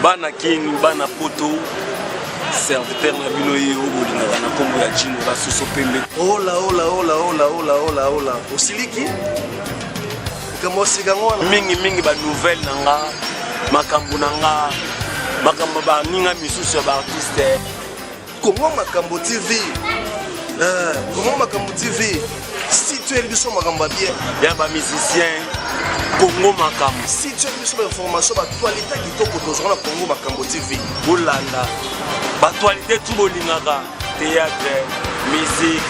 Bana kin bana poto serviteur na bino ye oyo bolingaka na nkombo ya Djino la soso pembe. Hola hola hola hola hola hola hola osiliki likambo ya sika yango wana. Mingi mingi ba nouvelle na nga makambo na nga makambo baninga misusu ya ba artiste. Congo Makambo TV eh, Congo Makambo TV si tu oyeli biso makambo ya bien ya ba musicien Congo Makambo si tu oyeli biso ba information ba actualité kitoko tozwaka na Congo Makambo TV. Bolanda ba actualité tout bolingaka théâtre, musique,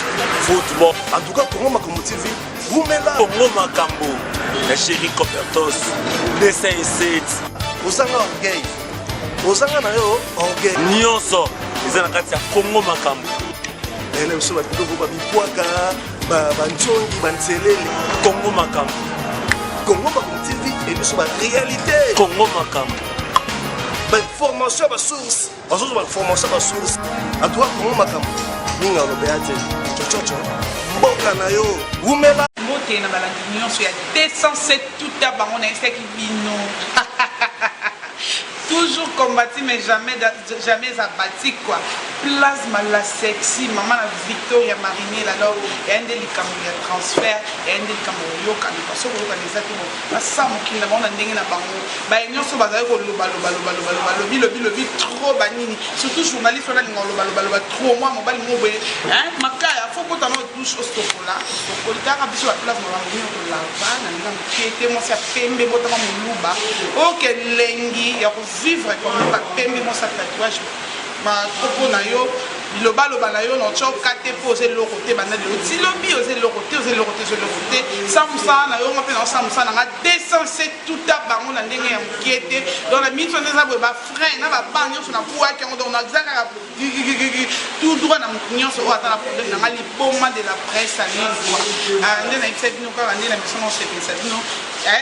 football. En tout cas Congo Makambo TV wumela. Congo Makambo ya chéri Copertos 207. Ozanga orgueil, ozanga na yo orgueil. Nyonso eza na kati ya Congo Makambo. Nayela biso babiloko babipwaka banzongi banselele. Congo Makambo. Congo Makambo TV e biso ba réalité. Congo Makambo. Ba information ya ba source. Bazozwa ba information ya ba source. En tout cas Congo Makambo mingi aloba ya te. Chochocho mboka na yo wumela. Mbote na balandi nyonso ya 207 tuta bango nayebisaki bino toujours combattu mais jamais jamais abattu quoi. Plasma la sexy maman na Victoria Marinel alors ya nde likambo ya transfert ya nde likambo koyokana parce que koyokana eza te bon basala mokili na bango na ndenge na bango baye nyonso bazali koloba loba loba loba loba lobi lobi lobi trop banini surtout journaliste wana alinga koloba loba loba trop mwa mobali moko boye hein makaya faut kota na douche osokola osokoli kaka biso ba plasma bango nyonso kolava na ndenge moke te mwasi ya pembe botama moluba oke elengi ya kovivre comme pembe mwasi ya tatouage bakopo na yo bilobaloba na yo na otya okate mpo oza eloko te banda lelo ti lobi oza eloko te oza eloko te oza eloko te sa mosala na yo nga mpe naosala mosala na nga 207 tuta bango na ndenge ya moke te donc na miniti wana eza boye bafrein na baban nyonso nabuaki yango donc naza kaka tout droit na moto nyonso oyo aza na problème na nga liboma de la presse alingwa nde nayebisa bino kaka nde na miso naosepelisa bino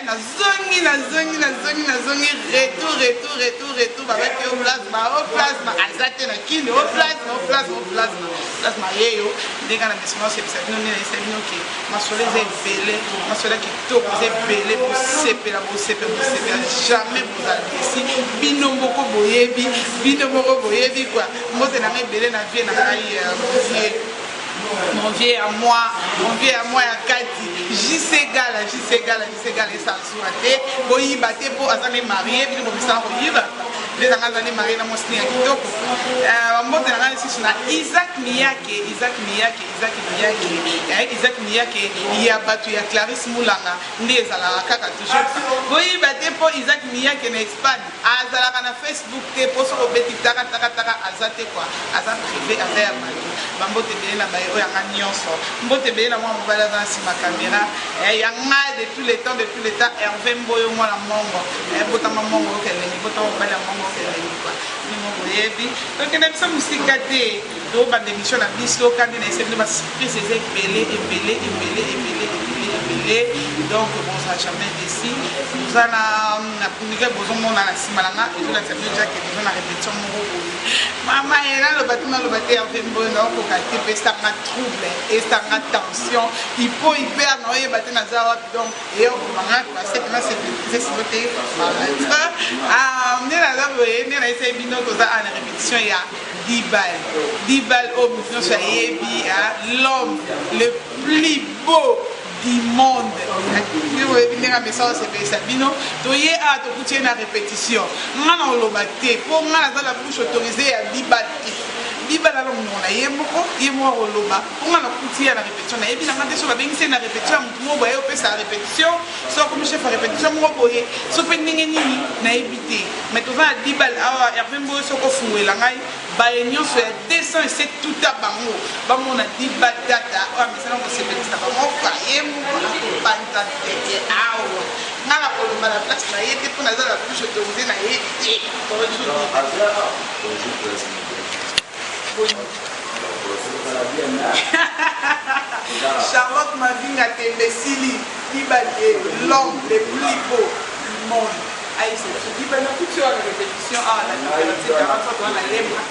nazongi nazongi nazongi nazongi retour retour retour retour babaki yo plasma o plasma aza te na kini o plasma o plasma o plasma plasma yeyo nde kaka na miso naosepelisa bino nde nayebisa bino ke masolo eza ebele masolo ya kitoko eza ebele bosepela bosepela bosepela jamais bozala desi bino moko boyebi bino moko boyebi kua mbote na ngai ebele na vie na ngai vie mon vieux à moi mon vieux à moi ya kati JC Gala JC Gala JC Gala esazuwa te boyiba te mpo aza ne marie bino bomisala koyiba nde nanga aza ne marie na mwasi ya kitoko mbote na ngai lisusu na Isaac Miyake Isaac Miyake Isaac Miyake Isaac Miyake ya bato ya Clarisse Mulanga nde ezalaka kaka toujours boyiba te mpo Isaac Miyake na Espagne azalaka na Facebook te mpo soki obeti taka taka taka aza te kua aza privé aza ya bato bambote ebele na baye oyo yanga nyonso mbote ebele na mwana mobali aza na nsima kamera ya nga de tous les temps de tous les temps Hervé Mboyo mwana mongo botama mongo oyoka elengi botama mobali ya mongo oyoka elengi kua bino boyebi tokende biso mosika te tobanda émission na biso kandi na ese bino ba surprise eza ebele ebele ebele ebele ebele ebele donc bozala jamais déçu boza na ndenge bozomona na nsima na nga ezolakisa bino deja ke toza na répétition moko boye mama ye naloba te naloba te Hervé Mboyo naokoka te mpe esanga trouble esanga tension hypo hyper naoyeba te naza wapi donc eyokoma nga basete nasepelise siko te nde naza boye nde nayesai bino toza na répétition ya Dibal Dibal oyo moto nyonso ayebi l'homme le plus beau du monde nde boyebi ndenge amesana osepelisa bino toye awa tokuti ye na répétition nga na oloba te mpo nga naza la bouche autorisée ya Dibal te Dibal ala monoko na ye moko ye moko akoloba mpo nga nakuti ye na répétition nayebi na nga te so babengisi ye na répétition ya motu moko boye opesa répétition so akomi chef ya répétition moko boye so mpe ndenge nini nayebi te mais toza na Dibal awa Hervé Mboyo soki ofungwela ngai baye nyonso ya 207 tuta bango bamona Dibal tata oyo amesana kosepelisa bango ka ye moko akopanza tete awa nga na koloba na place na ye te mpo naza na bouche autorisée na ye te. Bonjour. Bonjour président. Charlotte Mavinga Tembesili Dibal ye l'homme le plus beau du monde ayebisa biso Dibal nakuti oyo na répétition awa na température 43 toza na lemba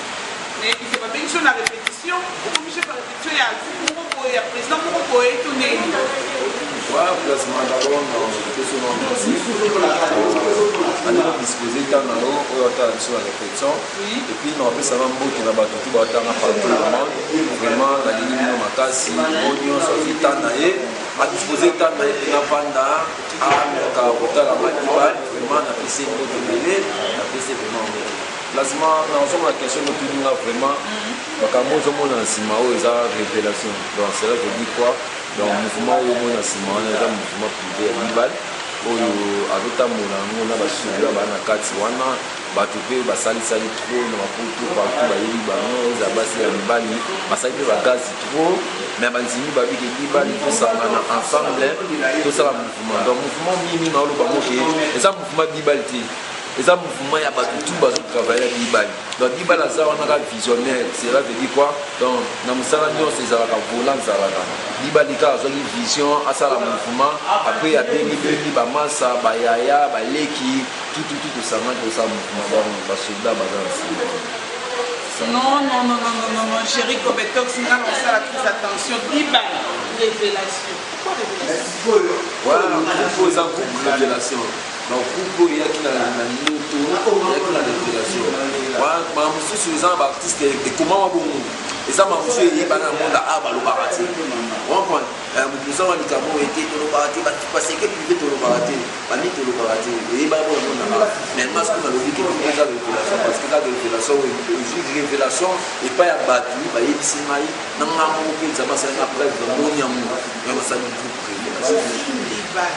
nayebi te babengi so na répétition okomi chef ya répétition ya groupe moko boye ya président moko boye to ndenge nini. Ouais, Plasma, d'abord, napesi yo merci andeko disposé ntango na yo oyo otala biso na réflexion. Et puis napesaka mbote na bato tu baotanga partout le monde. Vraiment, nalingi bino makasi. Oyo nyonso azwi temps na ye, adispose temps na ye mpena vanda ameka kotala Madibal, vraiment napesi ye mbote ebele, napesi vraiment mbote. Plasma, nazomona question notuninga. Vraiment, makambo ozomona na nsima oyo eza révélation. Donc cela veut dire quoi? Donc mouvement oyo omona nsima wana eza mouvement privé ya Dibal oyo azotambola yango na basubila baa na kati wana. Bato mpe basalisali trop na Maputo, partout bayebi bango, eza basi ya mibali, basali mpe bagazi trop. Mais bandimi babiki Dibali, tosangana ensemble, tosala mouvement. Donc mouvement mimi naoloba moke, eza mouvement Dibali te, eza mouvement ya bato tu bazotravaille ya Dibali. Donc Dibali aza wana kaka visionnaire. Cela veut dire quoi? Donc na mosala nyonso ezalaka volant, ezalaka Dibali kaka azwaki vision, asala mouvement. Après abengi bengi bamasa, bayaya, baleki, tututu, tosangani, tosala mouvement. Donc basoldat baza na nsima. Non, non, non, non, non, non, non, chéri Kobetox, nga na osala plus attention. Dibal, révélation. Pourquoi révélation? Voilà, groupe eza groupe révélation. Donc groupe oyo eyaki na ndoto, eyaki na révélation. Makambo mosusu eza na baartiste ekomama bongo, eza makambo mosusu eyebana na monde a balobaka te. Comprendre moto mosala likambo oyo ete tolobaka te, baseke privé tolobaka te, bani tolobaka te, eyebana mpona monde anga. Mais nga soki nalobi ke eza révélation, parce que eza révélation oyo ezwi révélation epai ya bato bayebisi ngai na nga moko mpe Nzambe asali nga preuve, namoni yango, yango asali groupe révélation. Dibal,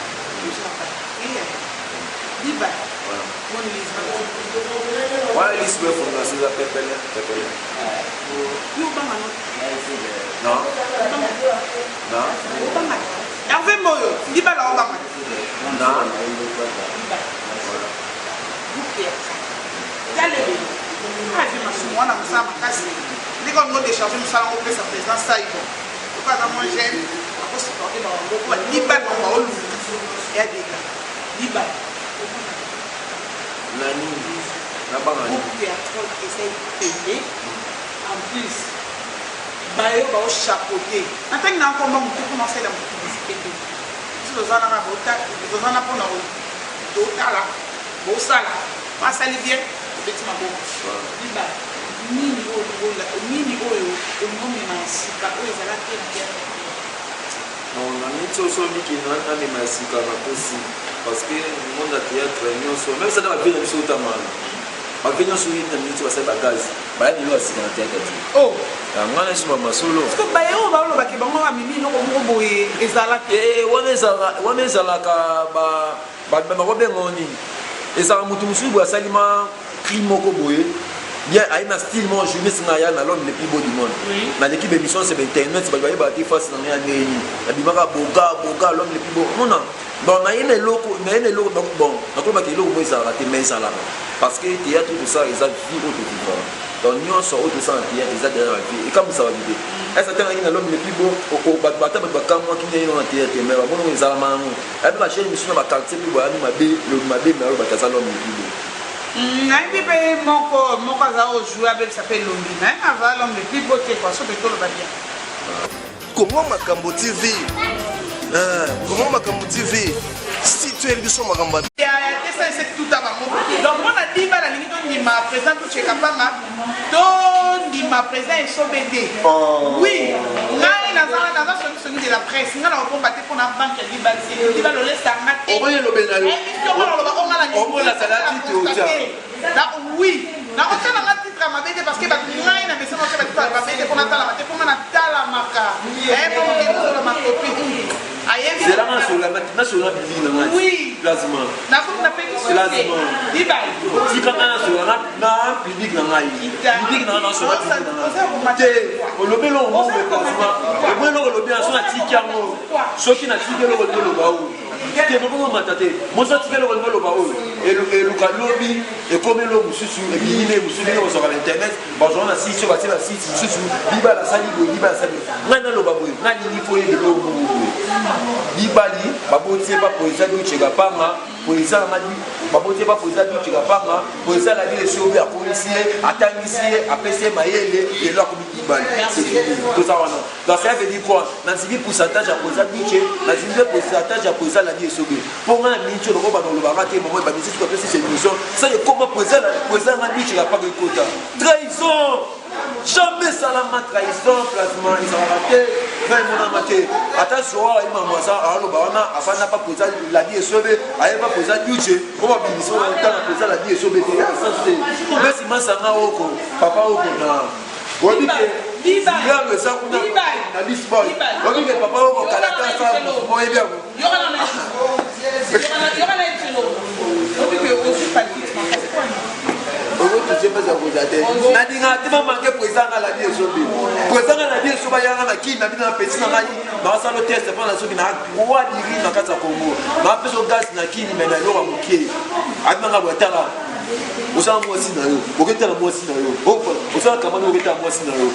Dibal. Wana lisbe fondation eza pepele pepele. Yo obanga no? Non, non. Obanga Hervé Moyo, Dibal aobanga? Non. Talebe avi masumu wana, mosala makasi ndenge olingo décharge mosala ngo, opesa président Saibo oko aza mwa jeune, akosupporte bango po badibal bango baoluka ya dega Dibal. Nani nabanga? Groupe théâtral eza ebele. En plus bayo baochapeauté na ntangi na nkomba motu mpona osalela motu publicité te. Biso tozalaka, tozana mpona totala bosala, basali bien, obeti maboko. Dibal, nini oyo, nini oyo omomema ya sika oyo ezala te na théâtre? Non, na neti oyo sobiki namema ya sika, nakosi, parce que monde ya théâtre nyonso, même sata bavie na biso otamana, bavie nyonso oyebi na miniti basali bagazi, baya lelo ya sika na théâtre te. Oh. Nga na biso bamasolo. Parce que baye oyo balobaki bango bamemi eloko moko boye ezala te. Wana ezalaka bakobenga nini, ezalaka motu mosusu boye asalima cri moko boye bien, aye na style moko journaliste. Nga aya na l'homme le plus beau du monde, naleki bémission sur internet, bato bayebaka te face na ngai ya ndenge nini. Nabimaka boga boga, l'homme le plus beau mona. Bon, naye na eloko, naye na eloko. Bon, nakolobaka eloko moko ezalaka te, mais ezalaka, parce que théâtre oyo tosala eza vie oyo tovivaka. Donc nyonso oyo tosala na théâtre eza derrière la vie, ekambwisaka vie te. Ese atangaki na l'homme le plus beau, ata bato bakamwaki ndenge na théâtre, mais bamonoko ezalama yango. Ayebi bachaine misusu na baquartier mpe boyami mabe, lobi mabe, mais alobaka aza l'homme le plus beau. Nayebi mpe moko moko aza ojoue, abebisa mpe elongi na ye, aza l'homme le plus beau te quoi, so mpe toloba bien. Kongo Makambo TV, Kongo Makambo TV, si toyeli biso makambo. Ya tesa ese tuta bango. Donc mpona Diba, nalingi tondima président Tucheka Panga, tondima président Esobe te. Oui, ngai naza songisongi de la presse, ngai na kopomba te mpona banque ya Diba te. Diba lolesanga te. Émission nga naloba o nga na oui, nakotala nga titre ya mabe te, parce que bato ngai na mesana otya batitre ya mabe te mpona talama te, mpo nga natalamaka mokeola makopi ayebi. Nasola public na ngai. Oui. Plasma. Napekisi. Plasma. Dibal. Tika ngai nasola na public na ngai, public na ngai, nasola public na ngai te. Olobi eloko moko, plasma, eboyi eloko olobi na so, natiki yango. Soki natiki eloko nde oloba oyo te, bokomomata te. Moso atika eloko nde oloba oyo eluka lobi. Ekomeli oyo mosusu ebimi nde mosusu ndenge bozwaka na internet, bazwaka na site oyo batie na site mosusu, bibala asali boye, bibala asali boye. Ngai naloba boye, ngai nalingi mpo oyeba eloko moko boye. Bibali baboti ye pa Poeza Duce Kapanga, Poeza nanga baboti ye pa Poeza Duce Kapanga, Poeza na bino esobi akolisi ye, atangisi ye, apesi ye mayele, lelo akomi bibali. C'est fini. Toza wana. Donc ça veut dire quoi? Nazimi pourcentage ya Poeza Duce, nazimi mpe pourcentage ya Poeza Ladi Esobe. Mpo ngai na miniti oyo lokola bana olobaka te mama ebandisi soki apesi émission ça ekoma Poeza Poeza nga Duce kapaka ekota. Trahison! Jamais salama trahison plasma ezalaka te ngai emonama te ata zoa ayima mwasa aloba wana afanda pa Poeza Ladi Esobe aye pa Poeza Duce mpo babimisa wana ntanga Poeza Ladi Esobe te ya sens te mbesi masanga oko papa oko na oyebi ke yalo eza kuna na lisbon oyebi ke papa oko kalata sa oyebi yango okotusie mpasi ya koza te nalingaka te bamanke président nga ladi esobe président nga ladi esobe ayanga na kini na bino na pesi na ngai naosala test mpo na soki na roi diri na kati ya congo napesa gaz na kini me na eloko ya moke abimanga boye tala osala mwasi na yo oketala mwasi na yo osala kamani oketala mwasi na yo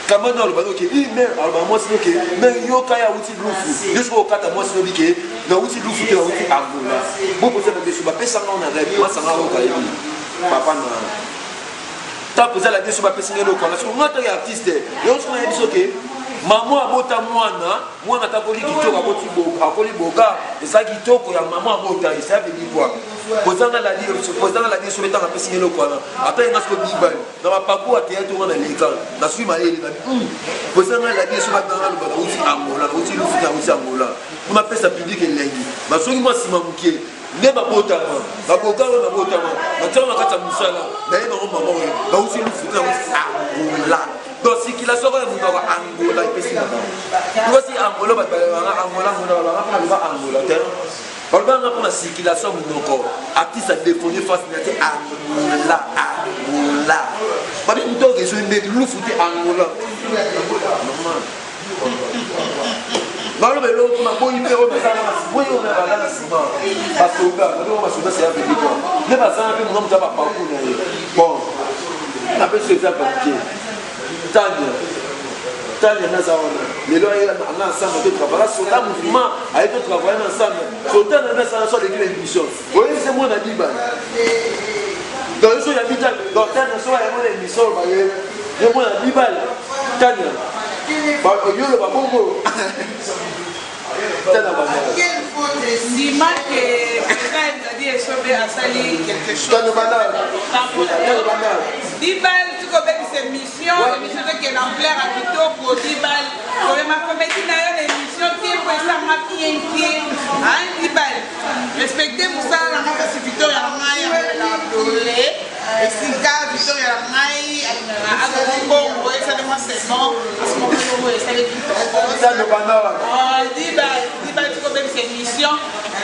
kamani aloba noke i me aloba mwasi noke me yoka ye awuti lufu yo soki okata mwasi nobi ke nawuti lufu te nawuti angola boposa na biso bapesanga na reve masanga oyo kayebi papa na ntango ozala biso bapesi ngai eloko wana soki nga ntango ya artiste yo soki nayebi soki mama abota mwana Mwana ata akoli kitoko akoti akoli boga eza kitoko ya mama abota eza veut quoi kozanga la dire kozanga la dire soki tanga pesi eloko wana ata yenga soki bibali na ba parcours ya théâtre wana leka na sui mayele na kozanga la dire soki batanga loba na uti Angola na uti Lufu na uti Angola kuna pesa public elengi basoki mwa sima mokie nde babotama baboka oyo babotama batiaka na kati ya mosala naye bango mama oyo bauti lufu na uti Angola. Donc circulation oyo monoko Angola epesi na bango. Osi Angola bato balobaka Angola Angola balobaka mpona loba Angola te. Balobaka nga mpona circulation monoko. Artiste a défendu face na te Angola Angola. Babi moto oyo ezwi nde lufu te Angola. Normal. Baloba eloko mpona boyi mpe oyo bazala na boyi oyo baza na nsima basoda bato basoda c'est un petit quoi nde bazala mpe monga moto ya baparcours na ye bon napesi exemple moke Tania Tania naza wana lelo aye anga ensemble to travailler soda mouvement aye to travailler ensemble so Tania nasala so aleki na émission oyebise mwana libala donc yo so oyabi donc Tania so ayango na émission baye yo mwana libala Tania yo loba bongo Tania banda Ndima ke président Dadi Esobe asali quelque chose. Tania banda Tania banda Dibal tikobebisa émission, émission ezokende ampleur ya kitoko. Dibal komema komedi na yo na émission te po esanga bien te. Hein Dibal, respecte mosala na nga kasi Victoria na ngai amelaka dole esika Victoria na ngai alingaka azwa mbongo esalema seulement asoma mbongo esali kitoko. Tania banda Dibal, Dibal tikobebisa émission.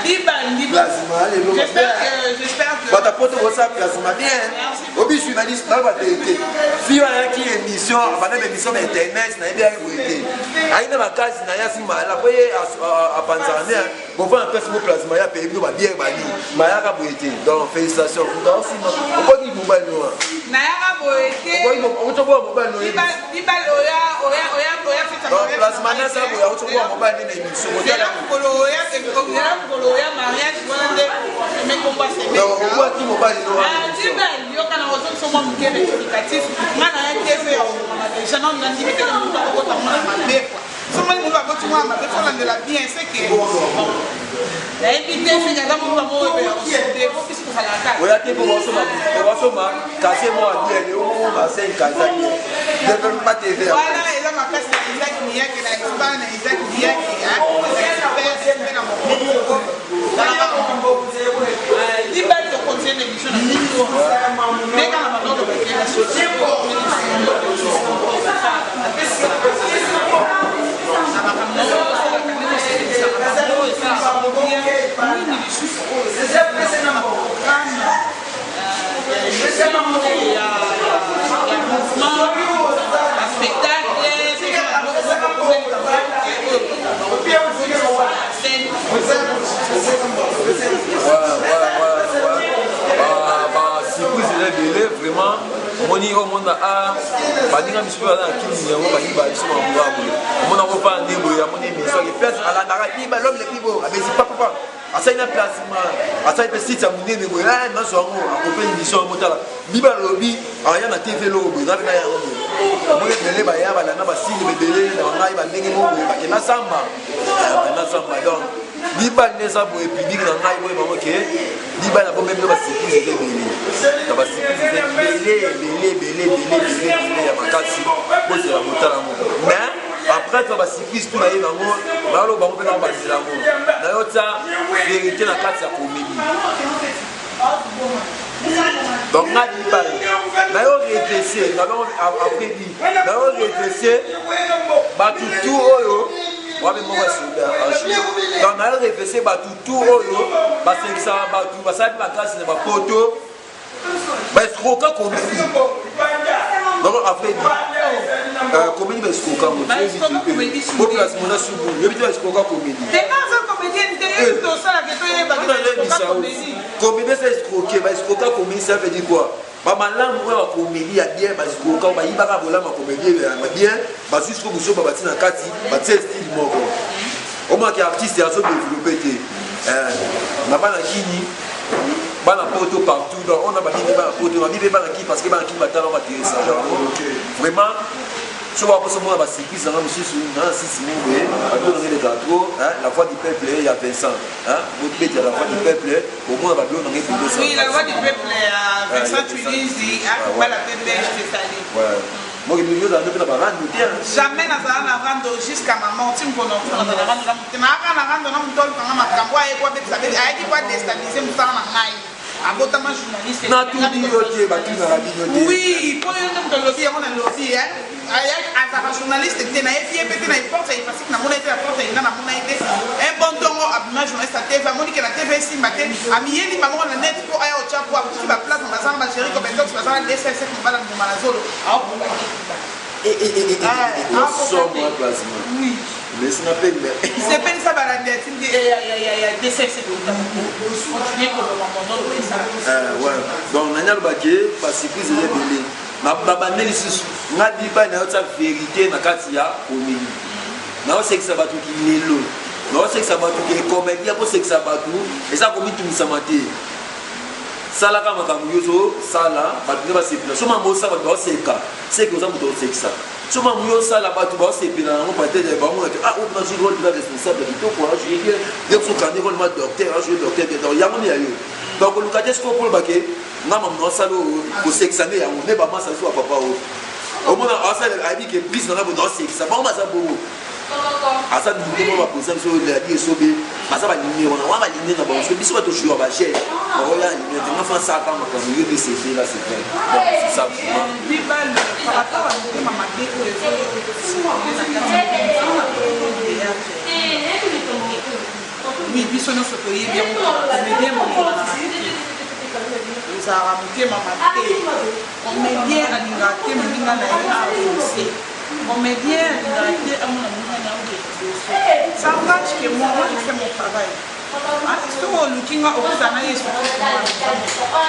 Dibal, Dibal. Plasma, lelo J'espère que, j'espère que. bato poto kosala plasma bien obi journaliste na ba vérité fi ayaki émission abanda ba émission na internet nayebi ayaki boye te ayi na makasi na ye asi mala po ye apanzaka nde bovanda place mo plasma ya peye bino babiere bani mayaka boye te donc félicitation moto aosima okoki mobali noa nayaka boye te okotoboya mobali noyebi Dibal oya oya oya oya feta donc plasma nasa boye akotoboya mobali nde na émission zela mokolo oya zela mokolo oya mariage wana nde emekomba donc obwaki mobali noa Dibal yoka na ozongisa mwa moke rectificatif nga na ye tv ya omona déjà nano nandimi te moto akokota mwana mabe quoi somoni moto akoti mwana mabe fo landela bien c'est que nayebi te soki aza moto moko ya kosude po biso tozalaka kaka oya te mpo basomba casier moko ya bien omoma 5 casier bien développement tv wana eza makasi na Isaac Miyake na Espagne na Isaac Miyake mpe na mokoko Dibal tokontinue na émission na biso ndenge na bango tokokenda na makambo na oyo osalaka ndenge osepelisaka bango esalaka bien nini lisusu oyo na programme ya émission ya mouvement ya spectacle scène. Surprise. vraiment omoni omona a baninga misusu baza na kini yango bayiba biso makambo ya boye omona kofanda nde boye amoni émission ake place alandaka biba l'homme le plus beau abesi papa asali na placement asali mpe site ya monene boye eh, nyonso yango akope émission yango tala biba alobi aya na tv eloko boye ngape na yango boye omoni ebele baya balanda basili ebele na bangai bandenge moko boye bakenda samba eh, bakenda samba donc libal nde eza boye public na ngai boye bango ke libal na bombe bino basurprise eza ebele na basurprise eza ebele ebele ebele ebele ebele ebele ya makasi bozela botala yango mais après toi basurprise tu na ye nango naloba bango mpe nango bandela yango nayo tia verité na kati ya comédie donc nga libal nayo redresse après dit nayo redresse bato tu oyo wapi moko ya donc nayo redresse bato tu oyo basekisaka bato basalaki makasi na bapoto baescroka comédie donc après dit comédie baescroka ngo place mona subu yebi te baescroka comédie comédie eza escroke baescroka comédie ça veut dire quoi bamalamu oyo bacomédie ya bien baescroka bayibaka bolamu ya comédie ya bien bazwi siko buzoba batie na kati batie style moko omonaki artiste azo développe te na bana kini bana poto partout donc on a babibi bana poto babibi bana kini parce que bana kini batala batélécharge yango vraiment soki wakoso mona basurprise nanga mosusu na sisi moko boye babilo nanga eleka trop la voix du peuple ya Vincent bobetela la voix du peuple omona babilo nanga ebele. Oui, la voix du peuple ya Vincent Tulizi akobala pembe, je te salue. Moki mingi ozala nde mpe na barando te? Jamais nazala na rando jusqu'à ma mort. Ti mokolo nakufa nazala na rando na motu te. Naaka na rando na motu olukanga makambo aye po abebisa, ayaki po adestabilize mosala na ngai. Abotama journaliste. Natuni yo te, batunaka bino te. Oui, mpo yo nde moto alobi yango, nalobi azalaka journaliste te, nayebi ye mpe te. Na porte ya Ifasik namona ye te, na porte ya Ina namona ye te. Un bon ntongo abima journaliste ya TV, amoni ke na TV esimba te, amiyeli bango na net mpo aya otya po akuti baplace na baza na bagériko bendox, baza na dss mobala mbuma na zolo aokoka. Somo plasma. Oui. Mesinga pembe. Sepelisa balandi ya tindi ya dss, continue koloba monologue esala. Donc nani alobaki basurprise eza ebele babande lisusu. Nga bibai nayotia vérité na kati ya comédie, naosekisa bato kilelo, naosekisa bato ke comédie akosekisa bato eza komitumisama te. Salaka makambo nyonso, sala bato nde basepela. So mambo osala bato baoseka, seke oza moto osekisa. So mambo yo osala bato baosepela yango, peut-être bamona ke ah, oyo nazwi rôle na responsable ya kitoko, ajoue bien. Ye so okandi rôle ma docteur, ajoue docteur bien. Donc yango nde ya yo. Donc oluka te sikoyo mpona bake nga mamu naosala oyo kosekisa nde yango nde bamasa biso bapapa oyo omona asala ayebi ke prise nanga boye naosekisa bango baza bongo. Aza ndenge moko baprésida biso ladi esobe baza balimero na wana balimere na bango biso bato jouer bagene baoya limere te. Nga fa asalaka makambo yo nde c'est là, c'est vrai. Donc c'est ça vraiment. Bibal, par rapport à motema mabe oyo ezocircule na kati ya théâtre, oui, biso nyonso toyebi yango, comédien mokolo ozalaka motema mabe. Comédien alingaka te moninga na ye avance, comédien alingaka te amona moninga na ye liboso. Ça engage que moi, moi je fais mon travail. Soki oluki nga, okutana na Yesu Kristo. Par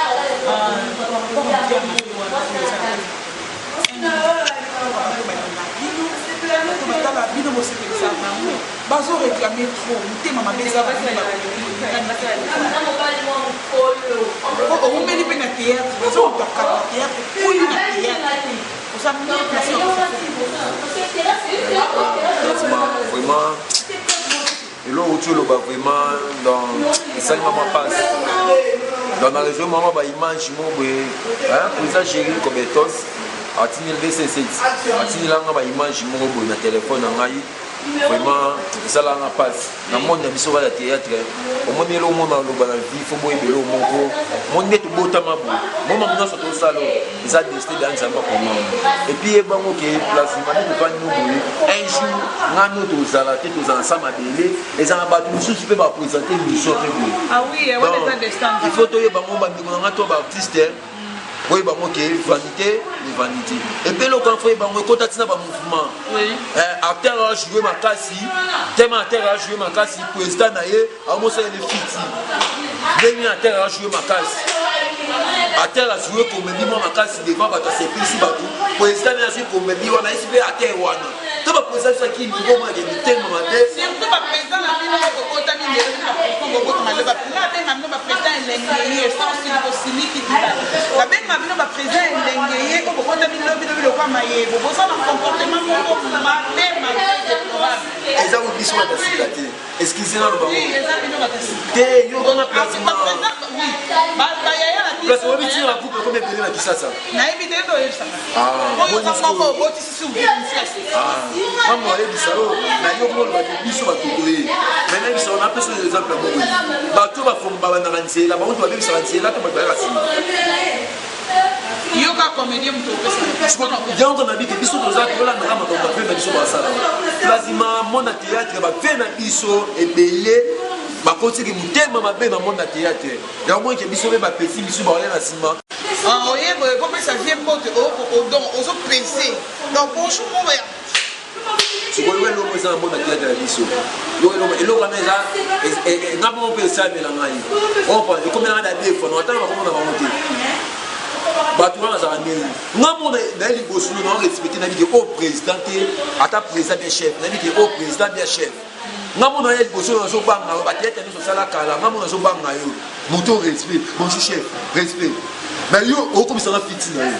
rapport motema mabe wana, balinga bino, bato batala bino, bosepelisa bango, bazoréclame trop. Motema mabe eza owumeli mpe na théâtre, oza moto akala na théâtre oyo, na théâtre oza mieux placé. Vraiment eloko outi oloba, vraiment donc esalima mwa mpasi. Donc na réseau mama baimage mo boye, président Géri Cobetos atindeli dc7, atindelanga baimage moko boye na telefone na ngai. Vraiment esalanga mpasi na monde na biso kaka ya théâtre. Omoni eloko mona aloba na vie, fo boyeba eloko moko mo nde tobotama boye. Moma nyonso tosala eza destin ya Nzambe akomama. Et puis yebango ke plasma nde tofandi no boye, un jour nga no tozala te, tozala sa mabele, eza na bato mosusu mpe baprésente mission mpe boye. Il faut toyeba ngo, bandeko na nga to baartiste, oyeba ngo ke vanité de vanité. Et puis eloko fo yeba ngo ekota ntina bamouvement. Acteur ajoue makasi, tellement acteur ajoue makasi, président na ye amosalele fiti ndenge acteur ajoue makasi. Atere ajoue comédie mwa makasi devant bato, asepelisi bato. Président nde azwi comédie wana, ayesi mpe atere wana to baprésident biso aki niveau moko yake mitema mabe. Surtout baprésident na bino bokotami lelo, bino baprésident bobotama lelo, nga abenga bino baprésident elenge ye sans kosiliki, babenga bino baprésident elenge ye oyo bokotami lobi lobi lokwa mayebo, boza na comportement moko mabe mabe, déplorable. Eza ko biso bato sika te, excuse nano bango. Eza bino bato sika. Te, yo wana placement. Oui, bayaya na biso. Placement oyebi ntina groupe ekomi ebele na Kisasa. Nayebi te, nde oyebisaka. Ah, oyo oza moko obotisi su. Mama ayebisa yo na yo moko olobaki biso bato boye, mai nayebisa yo, napesa oyo exemple ya moko: bato babandaka nzela, bango to babebisaka nzela to bato bayaka nsima. Yoka, comédien moto opesa. Yango na bike biso toza tolandaka makambo bave na biso basala. Plasma monde ya théâtre, bave na biso ebele bakotiki motema mabe na monde ya théâtre. Yango moke biso mpe bapesi biso baoya na nsima. Oye boye kopesa vie mbote, donc ozopese, donc bonjour moko ya Sikoyo eloko eza na monde ya théâtre ya biso, eloko wana eza nga moko mpe esalemela ngai, ekomelanga na deux fois. Natala bakomona bango te, bato wana bazala ndenge nga moko naye liboso no na respecte, nayebi ke o président te, ata président bien chef, nayebi ke o président bien chef. Nga moko naye liboso nazobanga yo, bathéâtre nyonso osala kala, nga moko nazobanga yo moto, respect, bonjour chef, respect. Mais yo okomisanga fiti na yo.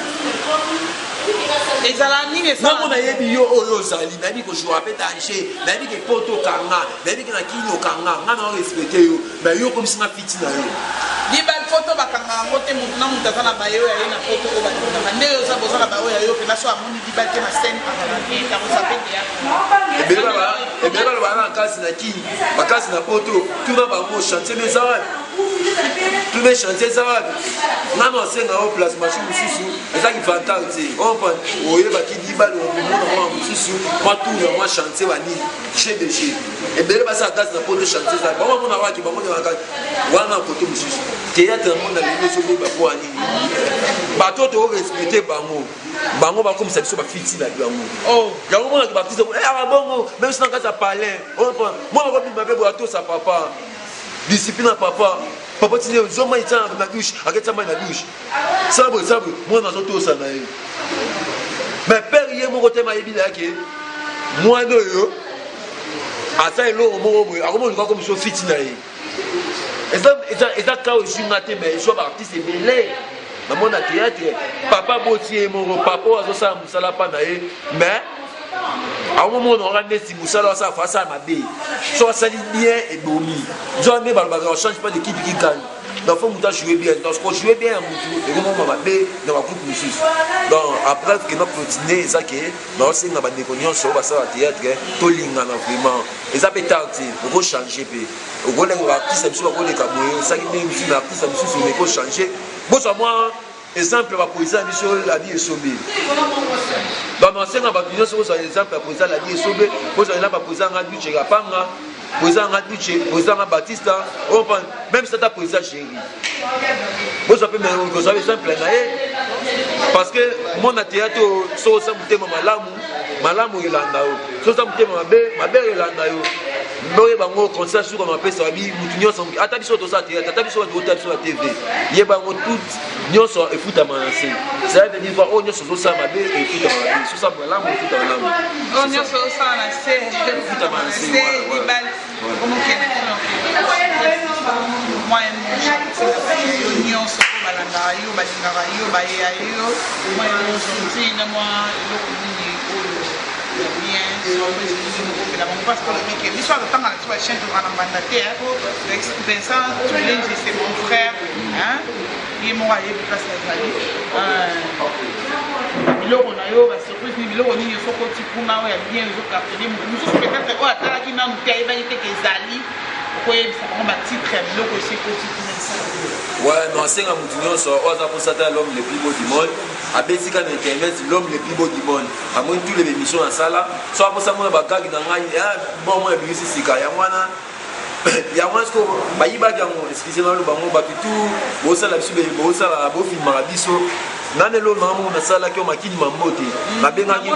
Ezala nini? Ngango nayebi yo oyo ozali, nayebi kozwa mpe danger, nayebi ke poto okanga, nayebi ke na kini okanga, nga na respecte yo, mais yo okomisinga fiti na yo. Libal poto bakanga yango te. Motu na moto aza na baye oyo aye na poto oyo balingaka nde oza boza na baoyo ayo mpena so amoni libal te na scène, azala te, Ebele balobaka na kasi na kini, bakasi na poto. Tuna bango chantier me eza wapi, tuna chantier eza wapi. Nano asenga yo place machine mosusu ezaki vantar te, oyebaki libal omona mwana mosusu mwa tour ya mwa chantier banini GBG. Ebele basala kasi na poto, chantier eza bango bamona waki bango kaka wana kote mosusu. Théâtre yango na lelo ezobeba po ya nini? Bato torespecte bango, bango bakomisa biso bafiti na bango. Yango monaki baartiste aka bongo, même si na kati ya palin mwana kobima mpe boya, tosa papa, discipline ya papa. Papa tini zwa mai tia na douche, aketia mai na douche, sala boye, sala boye, mwana azotosa na ye. Mais père ye moko te mayebi na yake mwana oyo aza eloko moko boye, akomoluka komiso fiti na ye. Eza ka ezwi nga te, mais ezwa baartiste ebele na monde ya théâtre. Papa boti ye moko, papa oyo azosala mosala mpa na ye, mais akomomona waka neti mosala asala fa asala mabe. So asali bien, ebomi nzoka nde balobaka change pas d'équipe qui gagne. Donc faut moto ajoue bien, donc kojoue bien ya motu ekomoma mabe na bagroupe mosusu. Donc après ke na continue, eza ke naosenga bandeko nyonso oyo basala théâtre, tolingana vraiment. Eza mpe tard te, okochange mpe okolenga baartiste biso bakoleka boye, osaki ndenge mosusu na artiste mosusu, ekochange. Bozwa mwa exemple baprésident biso Ladi Esobe. Donc nasenga bato nyonso bozwa exemple ya président Ladi Esobe, bozwa exemple ya président nga Duce Kapanga, président nga Duce, président nga Batista, même sata président Chéri, bozwa mpe kozwa exemple na ye, parce que mona théâtre, so oza motema malamu, malamu elanda yo, so oza motema mabe, mabe elanda yo. Boyeba yango, conseil suka mapesa babi mutu nyonso, ata biso tosala théâtre, ata biso bato ota biso na TV, yeba yango, tout nyonso efutama na se. Ça veut dire oyo nyonso ozosala mabe efutama mabe, sosala malamu efutama malamu. Oyo nyonso osala na se efutama na se. Libal omokende mwa yo nyonso oyo balandaka yo, balingaka yo, bayeya yo, mwa gentil na mwa eloko nini oyo ya bien okopela bango, parce que olobi ke biso atotanga na biso bachaîne, tozala na mbanda te. Vincent Tulenji, c'est mon frère, ye moko ayebi place azali. Biloko na yo, basurprise nini, biloko nini osokoti kuna oyo ya bien ezocartonne, moto mosusu peut-être oyo atalaki nanu te, ayebaki te ke ezali, okoyebisa bango batitre ya biloko esi ekoti kuna esala? Ouais, non, asenga motu nyonso oyo aza kosata l'homme le plus beau du monde, abetika na internet l'homme le plus beau du monde, amoni tous les émissions nasala. So aposa mona bagagi na ngai, bon, mona bimisi sika yango wana, yango wana siko bayibaki yango. Excuse nalo bango, bato tu bosala biso, bosala bofilmaka biso nani. Eloko nanga moko nasalaki oyo makini mambote, nabengaki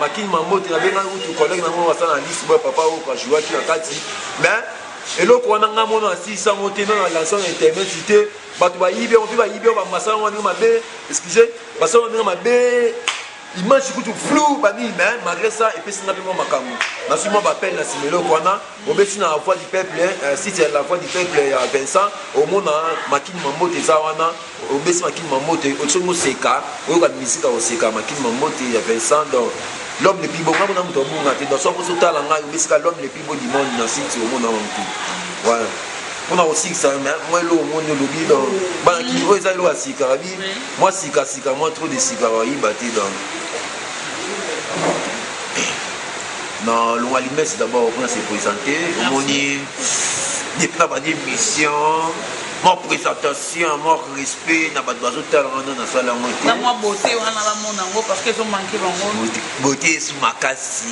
makini mambote, nabengaki kutu collègue nango asala na lisi boya, papa oyo kajouaki na kati, mais Eloko wana nga mono asilisa yango te, nano alanse na internet te. Bato bayibi yango mpe bayibi yango, bamasala yango ndenge mabe, excuse, basala yango ndenge mabe, image kutu flou banini. Mais malgré ça, epesi nga mpe mwa makambo, nazwi mwa baappel na nsima. Eloko wana obeti na Voix du Peuple, site ya La Voix du Peuple ya Vincent, omona Makini Mambote eza wana. Obesi Makini Mambote, soki oseka, oyoka misika, oseka Makini Mambote ya Vincent. Donc l'homme le plus beau, nga mona moto abunga te. Donc soki ozotala ngai, obesika l'homme le plus beau du monde na site, omona motu. Voilà mpona kosikisa mwa eloko moni olobi. Donc bana kini, oyo eza eloko ya sika, babi mwa sikasika, mwa trop de sika, bayiba te. Donc na longwa limesi d'abord mpona se présenter, omoni depuis na bandi émission, mwa présentation, mwa respect na bato bazotala wana, nasala yango te. Na mwa beauté wana, bamona yango parce que ezomanke bango. Beauté esu makasi.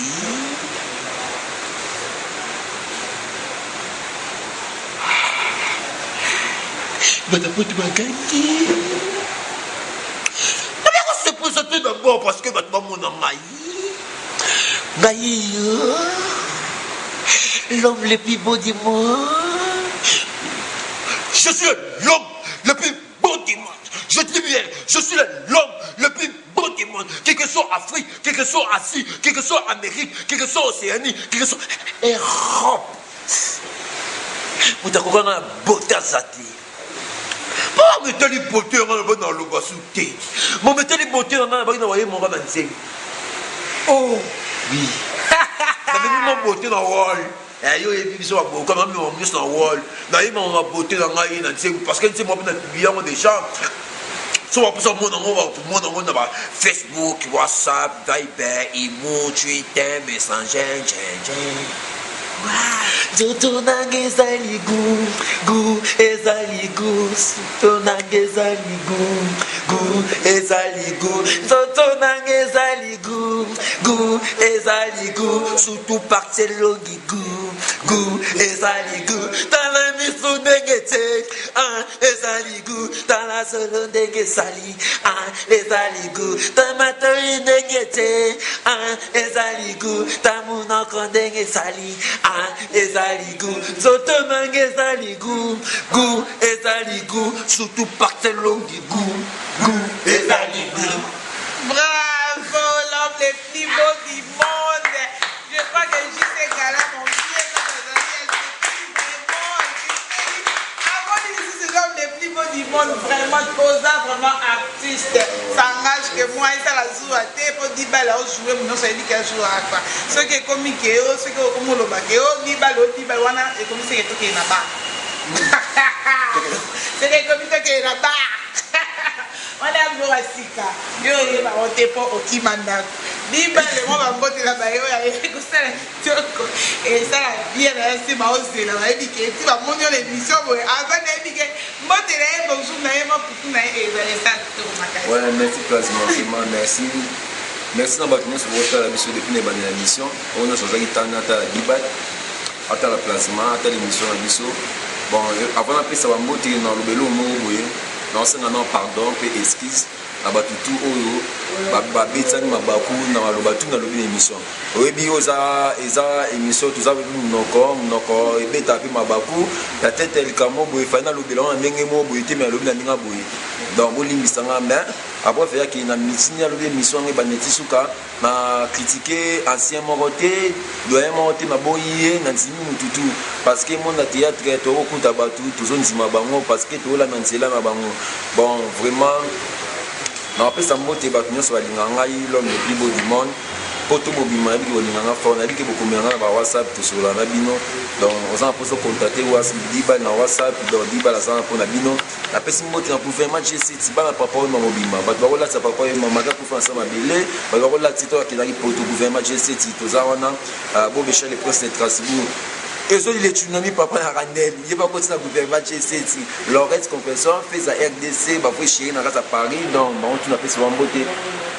Bato poto bakangi, nabako se présenter d'abord parce que bato bamona ngai. Ngai yo, l'homme le plus beau du monde. Je suis l'homme le plus beau du monde. Je dis bien, je suis l'homme le plus beau du monde, quel que soit Afrique, quel que soit Asie, quel que soit Amérique, quel que soit Océanie, quel que soit Europe. Moto akokanga na beauté aza te. Mpo metali beauté yanga na bana, naloba su te. Mo metali beauté na ngai, nabaki na baye moko na nzembo. Oh oui, namemi mwa beauté na wall. Yo oyebi biso baboka, namema nyonso na wall, nayeba ma beauté na ngai na nzembo, parce que nzembo mpe na publie yango déjà. So baposa mona yango, bakomona yango na ba Facebook, WhatsApp, Viber, Imo, Twitter, Messenger. Nzoto nanga ezali gu gu, ezali gu. Nzoto nanga ezali gu gu, ezali gu. Nzoto nanga ezali gu gu, ezali gu. Surtout partie elongi, gu gu, ezali gu. Tala miso ndenge te, ah, ezali gu. Tala solo ndenge esali, ah, ezali gu. Ta matoi ndenge te, ah, ezali gu. Ta monoko ndenge esali, ah, ezali gu. Nzoto nanga ezali gu gu, ezali gu. Surtout partie elongi, gu gu, ezali gu. Bravo, l'homme le plus beau du monde. Je crois que JC Gala, mon vieux, l'homme le plus beau du monde, vraiment, Toza, vraiment artiste. Ça engage que moi, ça la joue à te, po dibala o jouer, mon ça dit qu'il joue à quoi. Ce qui est comique, ce qui est comme le bac, oh, dibala, oh, dibala, wana, et comme c'est que tu es là-bas. C'est que comme tu es là-bas. Wana biloko ya sika, yo oyeba ngo te mpo okima ndako. Bibale mwa bambotela baye oyo ayebi kosala kitoko, esala bien na ye. Nsima ozela, bayebi ke ti bamoni yo na émission boye, avant nayebi ke mbotela ye, bonjour na ye, mwa kuku na ye, ezala esala kitoko makasi. Ouais, merci Plasma, vraiment merci. Merci na bato nyonso botala biso depuis na ebandela émission. Oyo nyonso azalaki tanda, atala Dibat, atala Plasma, atala émission na biso. Bon, avant napesa bambote na lobelo moko boye, naosenga na pardon mpe excuse na bato tu oyo babetani mabaku na maloba tu nalobi na émission. Oyebi oyo eza émission, toza monoko monoko ebeta mpe mabaku. Peut-être likambo boye efali nalobela ngo na ndenge moko boye te, mais alobi na ndenge boye, donc bolimbisanga. Mais après feyaki na mitini, alobi émission yango ebandeti suka na critiquer ancien moko te, doyen moko te, naboyi ye, nandimi mututu, parce que monde ya théâtre, tokokuta bato, tozondima bango parce que toolanda nzela na bango. Bon, vraiment napesa mbote bato nyonso balingaka ngai, l'homme le plus beau du monde. Mpo to bobima, nayebiki bolinganga fort, nayebiki bokomela nga na ba WhatsApp, tosolola na bino. Donc oza na mposa contacte Dibal na WhatsApp, donc Dibal aza na mpo na bino. Napesi mbote na gouvernement G7, bana papa oyo mobimba, bato bakolatisa papa oyo mamaka kufa na sa mabele, bato bakolatisa to akendaki poto. Gouvernement G7, toza wana. Bobesha le prince de Strasbourg, ezoli le tsunami, papa na Randel, ye bakoti na gouvernement G7, Lorette Compressor Feza RDC, bavoi chéri na kati ya Paris. Donc bango tu napesi bango mbote.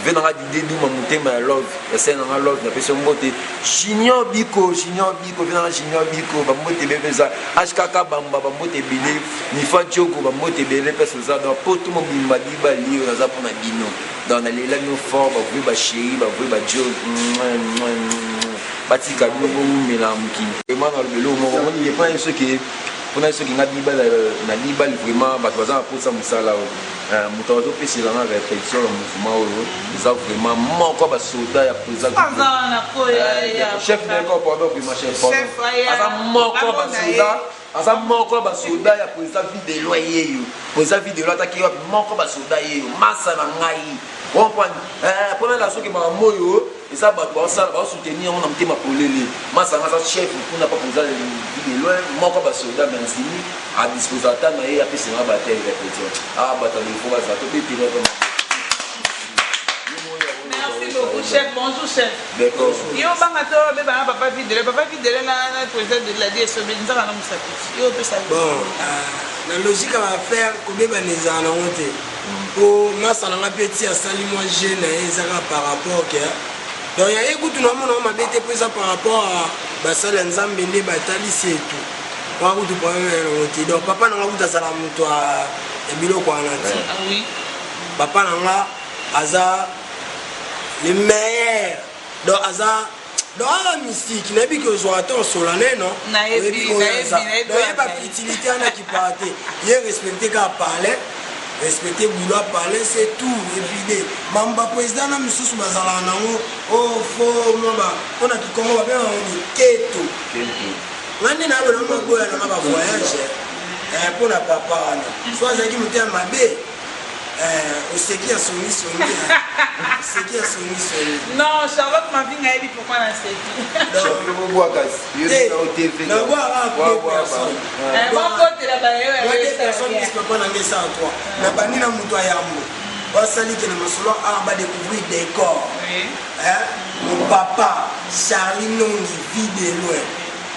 Ve nanga Dide Duma, motema ya love ya sele nanga love, napesi yo mbote. Junior Biko, Junior Biko, ve nanga Junior Biko, bambote ebele mpenza. HKK Bamba, bambote ebele. Mifa Diogo, bambote ebele mpe soza. Donc poto mobimba, dibali oyo naza mpona bino. Donc nalela bino fort, bavoi bachéri, bavoi bajo. Batika bino bowumela na mokili. Vraiment naloba eloko moko omoni ye mpona ye soki mpona ye soki nga dibal na dibal vraiment bato baza na mposa mosala oyo eh, moto azopesela nga réflexion na mouvement oyo eza vraiment moko ya basoda ya président eh, chef de corps pardon vraiment chef pardon aza moko ya basoda aza moko ya basoda ya président videlo yeyo président videlo ataki wapi moko basoda yeyo masa na ngai comprendre eh, mpona na soki makambo oyo eza bato baosala baosoutenir yango na motema polele masanga aza chef kuna pa koza de loin moko basoda me andimi adispose ata na ye apesanga bate répétition ah bato ya lefo baza tobetela. Merci beaucoup, chef. Bonjour, chef. D'accord. Yo banga to beba na papa Videle, papa Videle na président de la DSOB nzaka na musapiti. Yo pesa. Bon, na logique ya baaffaire kobebana ezala nango te po masa na nga mpe ti asali mwa jeu na ye ezaka par rapport ke donc ya ye kutu namona ngo mabe te mpo eza par rapport a basali ya Nzambe nde batalisi etu wana kutu problème ya nango te. Donc papa na nga kutu azala moto ya biloko wana te. Papa na nga aza le meilleur, donc aza donc aza mystique. Nayebi ke ozwaka te osola ne non. Nayebi, oyebi oyo nayebi, aza nayebi donc oyo yeba azali. Futilité wana kipaka te. Ye respecte kaka parler, respecte boulot, parler, c'est tout. Évide mambo baprésident na misusu bazalaka nango o fo mwa ba mpona kikongo babengaka ngo keto. Nga nde nayebona maboya nanga bavoyage mpona papa wana so azalaki motema mabe. Oseki ya songisongi, oseki ya songisongi. Non, Charlotte Mavinga yebi pourquoi na seki. Nabwaka deux personnes. Bakotela bayo. Moi, deux personnes plus papa na ngai esala trois. Na bandi na moto ya yambo basaliki na masolo art badécouvrir décor. Hein? Mon papa Charlie Nongi, vie de loin,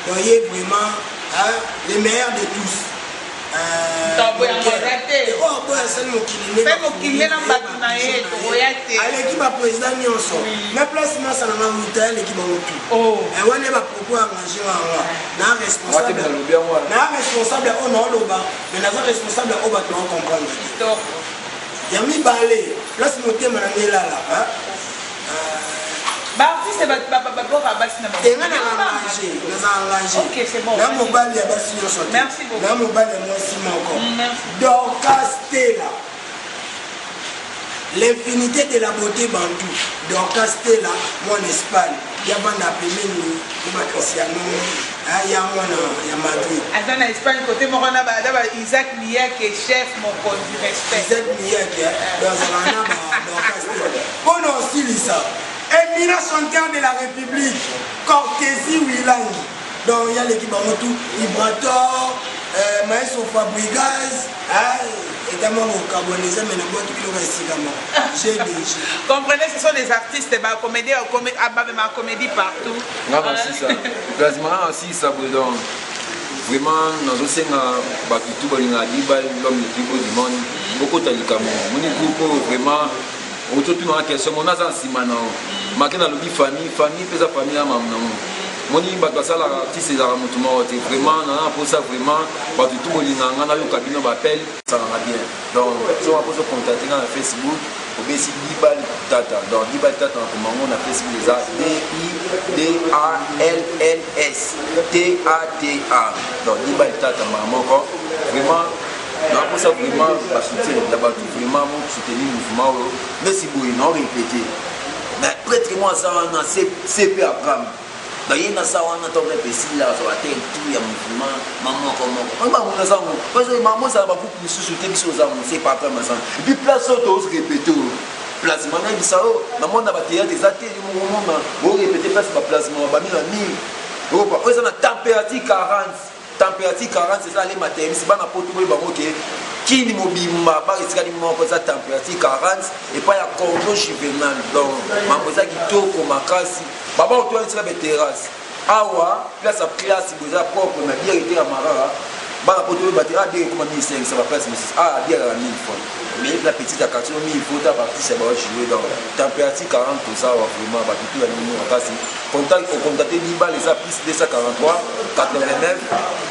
donc ye vraiment, hein, le meilleur de tous. Ntobo yango aza te. Oyo boyo asali mokili nde Mpe mokili nde na bato na ye, tokoya te. Aleki baprésident nyonso na place masa nanga muta aleki bango tu. Oh. Wana bapropos engagé wanga na responsable Wate nalobi yango wana. Na responsable oyo naoloba, mais naza responsable oyo bato naocomprendre te. Kitoko. Ya mibale, place motema na ngai elalaka. Baartiste baboka basi na bango. Te, nga na engagé, naza engagé. Ok, c'est bon. Na mobali ya basi nyonso te. Merci beaucoup. Na mobali ya mwasi moko. Merci. Dorcas Stella, l'infinité de la beauté bantou. Dorcas Stella, mwana Espagne, ya banda pembeni na bacristiano ya mwana ya Madrid. Aza na Espagne côté moko na ba Isaac Miyake, chef mokonzi, respect. Isaac Miyake bazalaka na ba Dorcas Stella. Mpona osilisa, éminent chanteur de la République, Cortési Wilangi, donc ya leki bango tu Ibrator, maestro Fabrigaz etama kokabwana eza me nabwaki biloko ya esika moko GDG. Comprenez, ce sont des artistes, ba comédie, ba comédie partout. Nga nasisa plasma, nga nasisa boye. Donc vraiment nazosenga bato tu balingaka Dibal, l'homme le plus beau du monde, bokota likambo moni groupe oyo. Vraiment ototunaka question mona aza na nsima na yo make nalobi famille, famille mpe eza famille ya mamu nango moni bato basalaka artiste ezalaka motu moko te. Vraiment naza na mposa vraiment bato tu bolingaka nga nayoka bino baappel esalanga bien. Donc so waposo contacte nga na Facebook, obesi Dibal Tata. Donc Dibal Tata na komango na Facebook eza d i d a l l s t a t a. Donc Dibal Tata mbala moko. Vraiment nakosa vraiment basoutien ya bato, vraiment mosoutenir mouvement oyo nesi boye nao répété. Mais prêtre mo aza wana CP Abraham, donc ye naza wana ntango epesila azwaka te tout ya mouvement mamoko moko oyo bango naza ngo parce que mamo ezala bagroupe mosusu te. Biso oza ngo CP Abraham aza et puis place oyo tozorépété oyo plasma nayebisa oyo namona bathéâtre eza te. Yo moko omona borépété place baplasma bami na mire oyo eza na température 40, température 40 eza ale maternisi bana poto boye bango ke kini mobimba baka etikali moko eza température 40 epai ya Cordo Juvenal. Donc mambo eza kitoko makasi. Baba otoyani tika beterrasse awa place ya classe boye eza propre mais bière etekama kaka bana poto oyo bate ah bière ekoma 1500 baplace mosusu ah bière kaka 1000 francs mais la petite ya quartier 1000 faut ta baartiste ya baojouer. Donc température 40 toza awa. Vraiment bato tu ya nini makasi contact ocontacte Dibal eza plus 243 89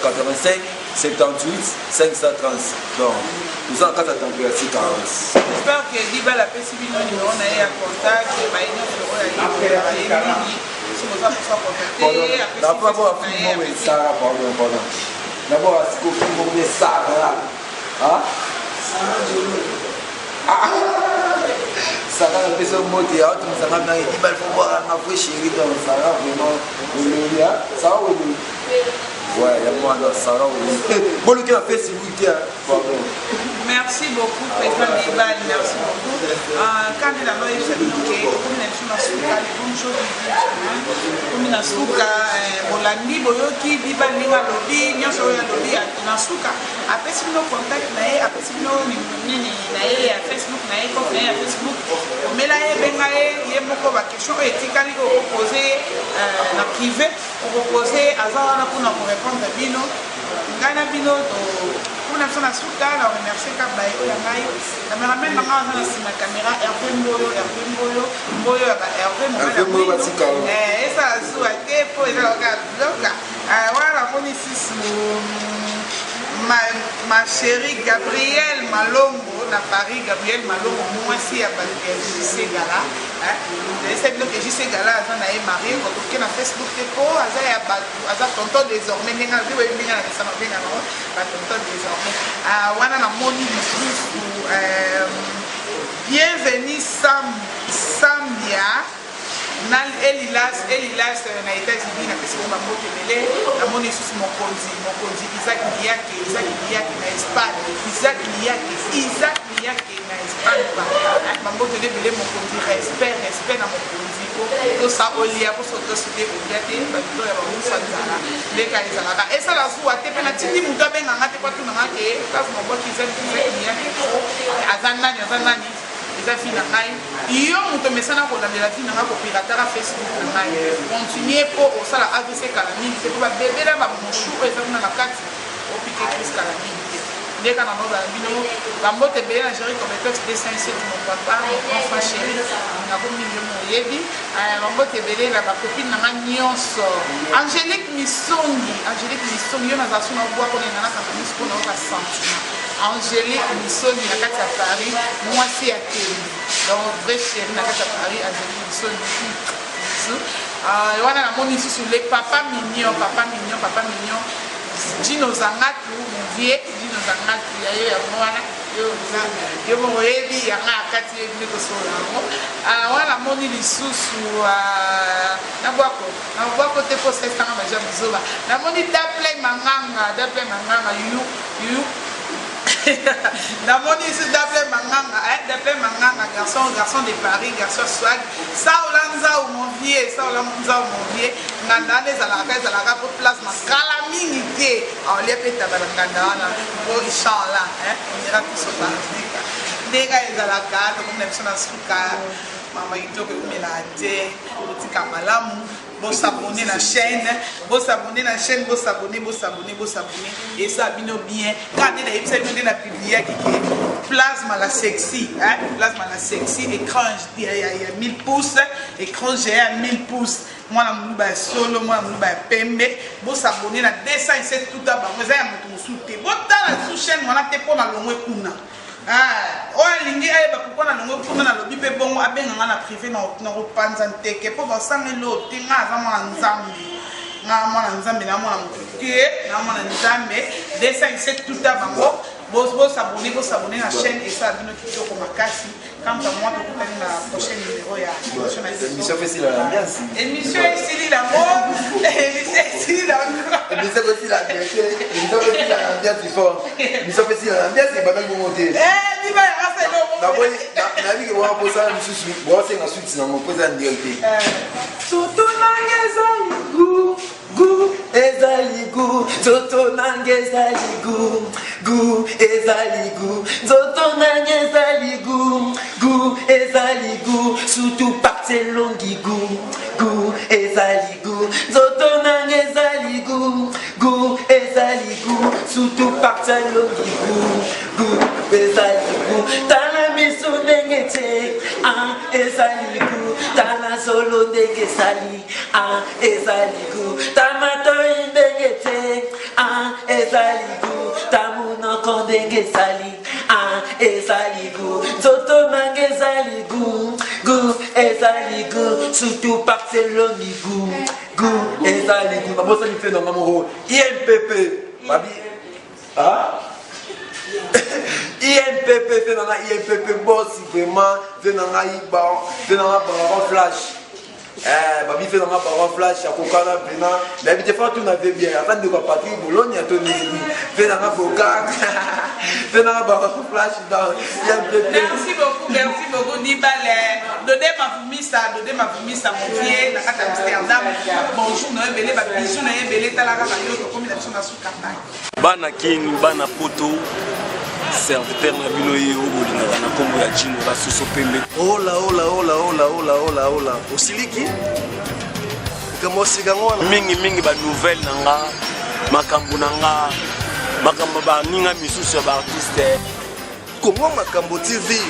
85 78 530. Donc toza na kati ya température 40. J'espère que Dibal apesi bino numéro na ye ya contact. Baye nyonso oyo ayekolaka ye mingi. Soki boza mposa contacte ye, apesi D'abord, Facebook na ye, moko apesi esara, pardon, pardon. D'abord, sikoyo moko esara. Ah? Sarah napesa yo mbote aotumisanga ngai ebal fo bwakanga vrai chéri donc Sarah vraiment ololi a Sarah ololi ouais yango wana Sarah ololi boluki na Facebook te pardon. Merci beaucoup président Bibal, merci beaucoup. Kandi na loyebisa bino ke tokomi na biso na suka le bonjour tokomi na suka, bolandi boyoki Bibal ndenge alobi nyonso oyo alobi na suka, apesi bino contact na ye, apesi bino nini na ye ya Facebook na ye, compte na ye ya Facebook, komela ye, benga ye, ye moko baquestion oyo etikali oyo okopose ye na privé, okopose ye, aza wana mpona korépondre bino. Ngai na bino kuna biso na suka na remercier ka baye oyo ya ngai cameraman na ngai aza na nsima caméra, Hervé Mboyo, Hervé Mboyo, Mboyo ya ba Hervé mobali ya Hervé Mboyo mwindo. Batika yo. Esala zuwa te mpo eza kaka biloka. Wana namoni susu ma chérie Gabrielle Malongo na Paris, Gabrielle Malongo mwasi ya bato ya JC Gala. Nayebisa bino ke JC Gala aza na ye marie, okoke na Facebook te mpo aza ya bato, aza tonton désormais, ndenge alobi boyebi ndenge na misana obenga nango batonton désormais. Wana namoni lisusu Bienvenu Sam Sambia na Elilas, Elilas na États-Unis, napesi bango bambote ebele. Namoni lisusu mokonzi Isaac Liyake, Isaac Liyake na Espagne, Isaac Liyake, Isaac Liyake na Espagne, bambote ebele mokonzi, respect, respect na mokonzi po tosa olia poso tosi te olia te babilo ya bausa nzala ndeka ezalaka esala zuwa te. Mpe natindi moto abenganga te po atunanga ke place mobwaki Isaac, Isaac Liyake aza nani, aza nani, eza vie na ngai. Yo moto omesana kolandela vie na ngai, kopirataka Facebook na ngai, continue mpo osala AVC kala mingi te, mpo babebela bamushu oyo eza kuna na kati, opike crise kala mingi te. Ndeka na nobala bino bambote ebele na Jerry Cobetox 207, mon papa, mon grand frère chéri, nako mingi yo moyebi. Bambote ebele na bacopine na ngai nyonso, Angélique Misongi, Angélique Misongi, yo nazala so na obwako na nga nakanga miso mpo nayoka sentiment. Angélique Misongi na kati ya Paris, mwasi ya tembe, donc vrai chéri na kati ya Paris, Angélique Misongi bisu. Wana namoni lisusu le papa mignon, papa mignon, papa mignon Gino Zangatu, mon vieux Gino Zangatu, ya yo yango wana, yo oza yo moko oyebi yanga ya kati, yebi nde tosolola yango. Wana namoni lisusu nabwako, nabwako te mpo sesanga baja buzoba. Namoni Daplay Manganga, Daplay Manganga yu yu, namoni lisusu Daplay Manganga, Daplay Manganga, garçon, garçon de Paris, garçon swag. Saola Nzau mon vieux, Saola Nzau mon vieux, nganda wana ezalaka, ezalaka po place makala mingi te, aolia mpe taba na nganda wana po inchallah, on ira tous au paradis. Ndenge ezalaka, tokomi na biso na suka. Mama kitoko eumelaka te, otika malamu. Bosabone na chaîne, bosabone na chaîne, bosabone, bosabone, bosabone, esala bino bien. Kaka nde nayebisa bino nde na publiaki ke plasma la sexy, hein? Plasma la sexy, écran ya 1000 pouces, écran géant ya 1000 pouces, mwana moluba ya solo, mwana moluba ya pembe. Bosabone na 207 tuta bango, eza ya moto mosusu te. Botala su chaîne wana te mpo na longwe kuna. Oyo alingi ayeba pourquoi na longwe kuna, nalobi mpe bongo abenganga na privé na kopanza nteke mpo basanga eloo te. Nga aza mwana Nzambe, nga mwana Nzambe, na mwana moto te, na mwana Nzambe. 207 tuta bango, bosabone, bosabone na chaîne, esala bino kitoko makasi. Quant à moi, tokutani na prochain numéro ya émission na biso. Émission esila na ambiance. Émission esili nango, émission esili nango. Émission esila te, émission esila na ambiance fort, émission esila na ambiance ebandaki bongo te. Biba yanga se eloko. Namoni nayebi ke wana mposala mosusu boasenga suite nango mpo eza direct te. Nzoto nanga ezali gu gu, ezali gu, nzoto nanga ezali gu gu, ezali gu, nzoto nanga ezali gu gu, ezali gu, surtout parti elongi gu gu, ezali gu, nzoto nanga ezali gu gu, ezali gu, surtout parti elongi gu gu, ezali gu, tala miso ndenge te, ah, ezali gu, tala zolo ndenge esali, ah, ezali gu, tamatoi ndenge te, ah, ezali gu, tamonoko ndenge esali, ah, ezali gu, nzoto nanga ezali gu gu. Ezali goût, surtout Barcelone goût, goût, ezali goût. Nabosani mpe nanga moko INPP babi, ah? INPP mpe nanga INPP boss vraiment mpe nanga mpe nanga Baron Flash. Eh, babi mpe nanga Baron Flash akokana mpena nayebi te fa tuna ve bien ata ndeko ya Patrik Bologne to nini mpe nanga boka mpe nanga Baron Flash dans INPP. Merci beaucoup, merci beaucoup, Nibale. Dode Mavumisa, Dode Mavumisa, mon vieux, na kati ya Amsterdam. Bonjour, na ebele, ba bisous na ebele, tala kaka yo, tokomi na biso na suka ngai. Bana Kini, bana Poto, serviteur na bino ye oyo bolingaka na nkombo ya Jino Basoso Pembe. Ola ola ola ola ola ola ola, osiliki likambo osika yango wana. Mingimingi banouvelle na nga, makambo na nga, makambo baninga misusu ya baartiste. Kongo Makambo TV,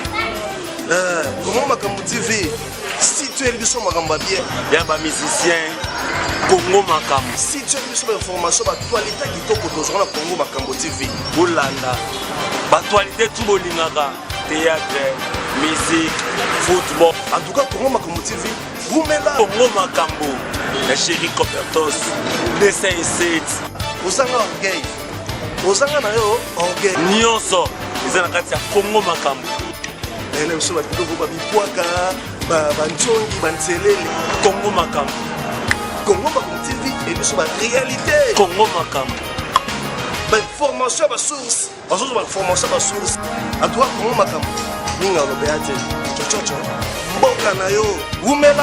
Kongo Makambo TV, si toyeli biso makambo ya bien ya bamusicien, Kongo Makambo. Si toyeli biso bainformation, baactualité kitoko, tozwaka na Kongo Makambo TV. Bolanda baactualité tu bolingaka, théâtre, musique, football. En tout cas, Kongo Makambo TV rumela. Kongo Makambo ya Chéri Copertos 207. Ozanga orgueil, ozanga na yo orgueil. Nyonso eza na kati ya Kongo Makambo. Na biso babiloko, babipwaka, banzongi, banzelele. Kongo Makambo. Kongo Makambo TV e biso baréalité. Kongo Makambo. Bainformation ya basource, bazozwa bainformation ya basource. En tout cas, Kongo Makambo mingi alobeya te cococo mboka na yo wumela.